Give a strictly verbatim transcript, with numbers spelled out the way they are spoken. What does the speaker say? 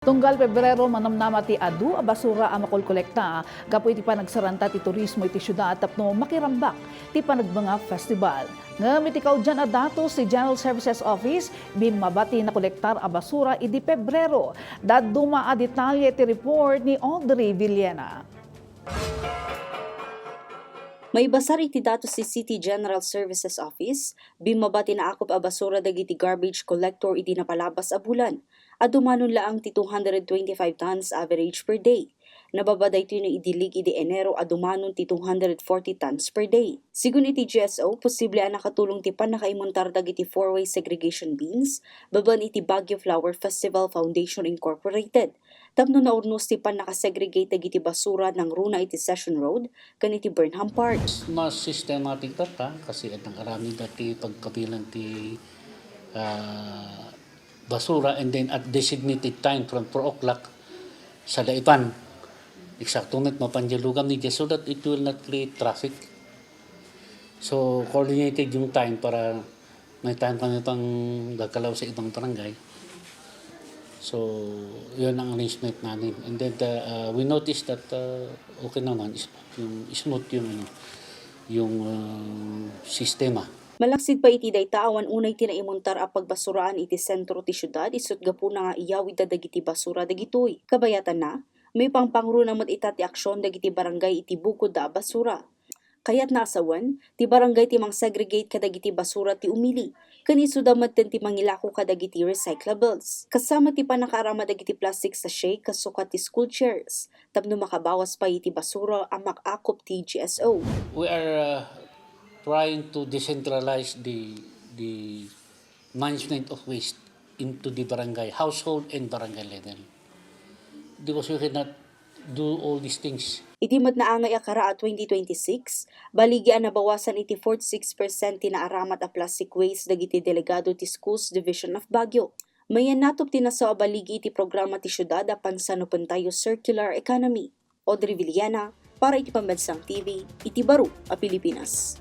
Tunggal Pebrero, manamnama ti adu a basura a makolkolekta gapu iti panagsaranta ti turismo iti siudad tapno makirambak ti Panagbenga Festival. Ngem iti kaudian a datos ti General Services Office, bimmaba ti nakolektar a basura idi Pebrero. Dadduma a detalye ti report ni Audrey Villena. Maibasar iti datos ti City General Services Office, bimmaba ti naakop a basura dagiti garbage collector iti napalabas a bulan. Adumanon laeng ti two hundred twenty-five tons average per day. Nababa daytoy no idilig idi Enero, adumanon ti two hundred forty tons per day. Sigun iti G S O, posible a nakatulong ti pannakaimontar dagiti four-way segregation bins babaen iti Baguio Flower Festival Foundation Incorporated tapno naurnos ti pannakasegregate dagiti basura nangruna iti Session Road ken iti Burnham Park. Mas systematic data kasi adda aramid ti pagkabilang ti, ah, basura, and then at designated time from four o'clock, sada ipan. Eksakto met mapan diay lugam ni Jess so that it will not create traffic. So, coordinated yung time para may time kami pang gagalaw sa ibang barangay. So, yun ang arrangement namin. And then, uh, uh, we noticed that, uh, okay naman, smooth yung, smooth yung, ano, yung, uh, sistema. Malaksid pay iti dayta, awan unay ti naimontar a pagbasuraan iti sentro ti siudad, isut' gapuna nga iyawidda dagiti basura dagitoy. Kabayatanna, maipangpangruna met ita ti aksion dagiti barangay iti bukod da a basura. Kayatna a sawen, ti barangay ti mangsegregate kadagiti basura ti umili, ken isuda metten ti mangilako kadagiti recyclables. Kasta met ti pannakaarama dagiti plastic sachet kas sukat ti school chairs, tapno makabawas pay iti basura a mak-akop ti G S O. We are, uh, trying to decentralize the, the management of waste into the barangay, household and barangay level. Because we cannot do all these things. Iti met naangay a kara a twenty twenty-six, baligi a nabawasan iti forty-six percent ti naaramat a plastic waste dagiti delegado ti Schools Division of Baguio. Mayannatop ti nasao a baligi iti programa ti siudad a Pansanupen Tayo Circular Economy. Audrey Villena, para iti Pambansang T V, iti baro a Pilipinas.